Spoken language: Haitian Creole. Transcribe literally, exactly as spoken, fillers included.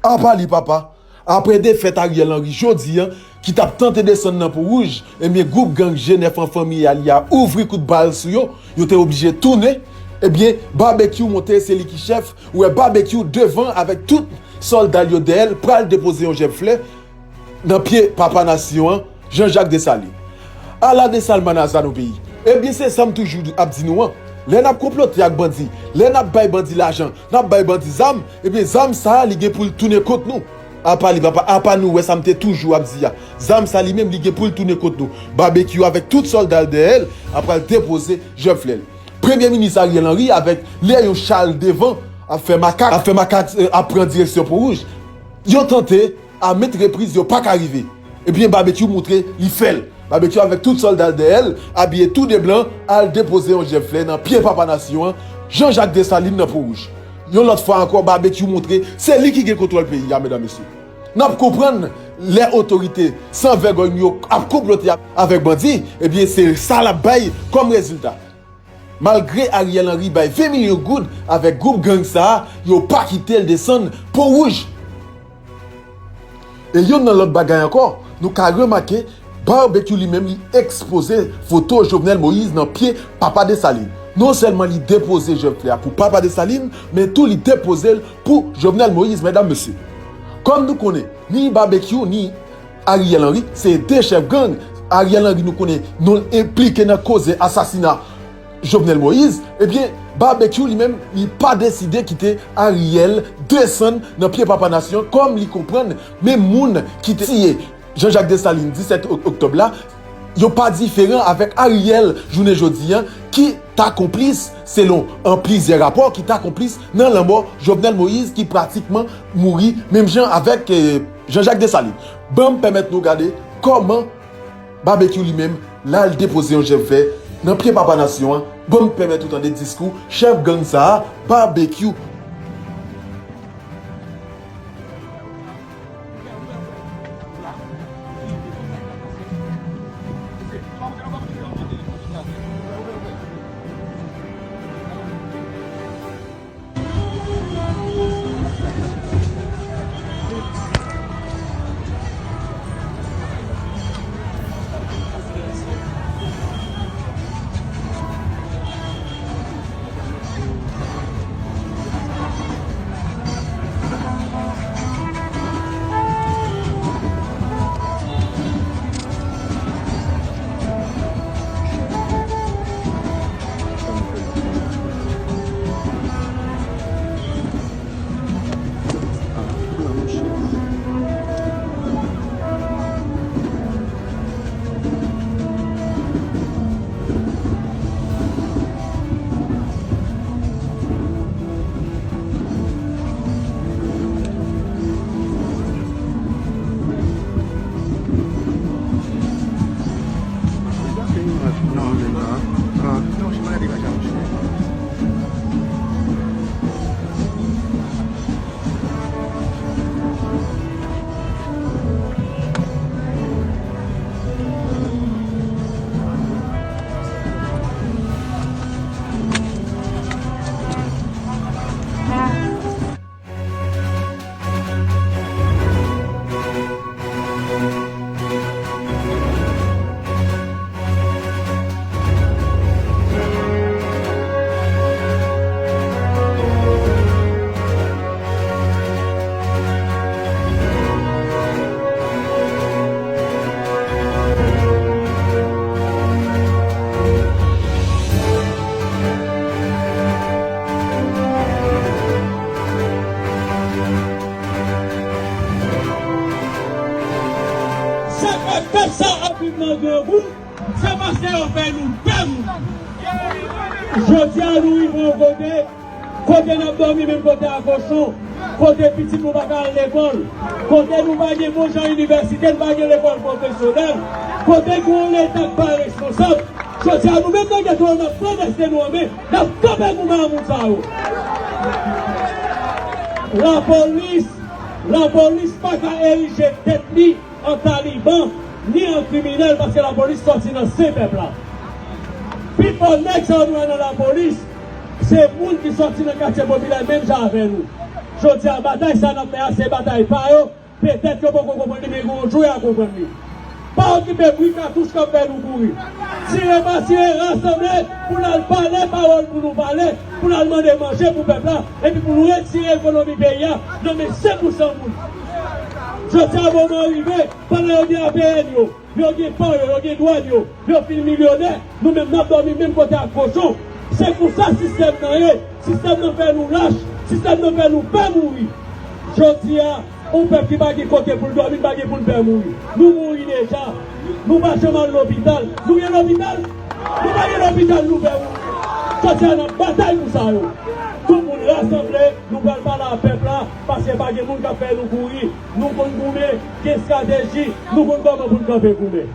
Apa li, papa. Apre defèt Ariel Henry jodi a, ki t ap tante desann nan Pon Wouj, ebyen, gwoup gang G nèf an fanmi a li a ouvri kout bal sou yo, yo te oblije tounen. Ebyen, Babekyou montre se li ki chèf, ou wè Babekyou devan avèk tout sòlda l yo dèyè l, pral depoze yon jèb flè nan pye papa nasyon an, Jean Jacques Dessalines. Ala de salmanaza nou peyi. Ebyen, se sa m toujou ap di nou an. Lè n ap konplote ak bandi, lè n ap bay bandi lajan, n ap bay bandi zam, ebyen, zam sa a, li gen pou l tounen kont nou. Apa li, papa, apa nou wè sa m te toujou ap di a. Zam sa li menm, li gen pou l tounen kont nou. Babekyou avèk tout sòlda l dèyè l, ap pral depoze jèb flè l. Premye minis Ariel Henry avèk Léon Charles devan ap fè makak, ap fè makak, eh, ap pran direksyon Pon Wouj. Yo tante a met repriz, yo pa ka rive. Ebyen, Babekyou montre li fè l. Babekyou avèk tout sòlda l dèyè l, abiye tou de blan, al depoze yon jèb flè nan pye papa nasyon an, Jean Jacques Dessalines nan Pon Wouj. Yon lòt fwa ankò, Babekyou montre se li ki gen kontwòl peyi a, medam, mesye. N ap konprann lè otorite san vègòy nou yo ap konplote avèk bandi, ebyen, se sa l ap bay kòm rezilta. Malgre Ariel Henry bay ven milyon goud avèk gwoup gang sa a, yo pa kite l desann Pon Wouj. E youn nan lòt bagay ankò, nou ka remake, Babekyou li menm li ekspoze foto Jovenel Moïse nan pye papa Dessalines. Non sèlman li depoze jèb flè a pou papa Dessalines, men tou li depoze l pou Jovenel Moïse, medam, mesye. Kòm nou konnen, ni Babekyou, ni Ariel Henry, se de chèf gang. Ariel Henry, nou konnen non l enplike nan koze asasina Jovenel Moïse. Ebyen, Babekyou li menm, li pa deside kite Ariel desann nan pye papa nasyon, kòm li konprann menm moun ki te tiye Jean Jacques Dessalines disèt ok-, oktòb la, yo pa diferan avèk Ariel jounen jodi a, ki ta konplis, selon an plizyè rapò, ki ta konplis nan lanmò Jovenel Moïse, ki pratikman mouri menm jan avèk, eh, Jean Jacques Dessalines. Ban m pèmèt nou gade kòman Babekyou li menm, l al depoze yon jèb flè nan pye papa nasyon an. Ban m pèmèt ou tande diskou chèf gang sa a, Babekyou. Sa k fè pèp sa ap viv nan grangou, se paske yo fè nou pè moun. Jodi a, nou rive yon kote, kote n ap dòmi menm kote a kochon, kote pitit nou pa ka al lekòl, kote nou pa gen bon jan inivèsite, nou pa gen lekòl pwofesyonèl, kote gen yon Leta k pa responsab. Jodi a, nou menm nan geto a, n ap pran dèsten nou an men, n ap kanpe goumen a moun sa yo. Lapolis, lapolis pa ka erije tèt li an taliban, ni an kriminèl, paske lapolis sòti nan sen pèp la. Pifò nèg sa yo nou wè nan lapolis, se moun ki sòti nan katye popilè menm jan avè nou. Jodi a, batay sa n ap fè a, se batay pa yo. Petèt yo poko konprann li, men gen yon jou y a konprann li. Pa okipe bri katouch k ap fè nou kouri. Tire pa tire, rasanble pou n al pale pawòl pou nou pale, pou n al mande manje pou pèp la, epi pou nou retire ekonomi peyi a nan men senk pou san moun. Jodi a, moman an rive, pandan yo gen A P N yo, yo gen pò yo, yo gen dwàn yo, yo fin milyonè, nou menm n ap dòmi menm kote ak kochon. Se konsa sistèm nan ye. Sistèm nan fè nou lach. Sistèm nan fè nou pè mouri. Jodi a, yon pèp ki pa gen kote pou l dòmi, pa gen pou l pè mouri. Nou mouri deja. Nou pa janm al lopital. Nou gen lopital? Nou pa gen lopital, nou pè mouri. Jodi a, n ap batay pou sa yo. Tout moun rasanble, nou pral pale a pèp la, paske pa gen moun k ap fè nou kouri. Nou konn goumen, gen estrateji, nou konn kòman pou n kanpe goumen.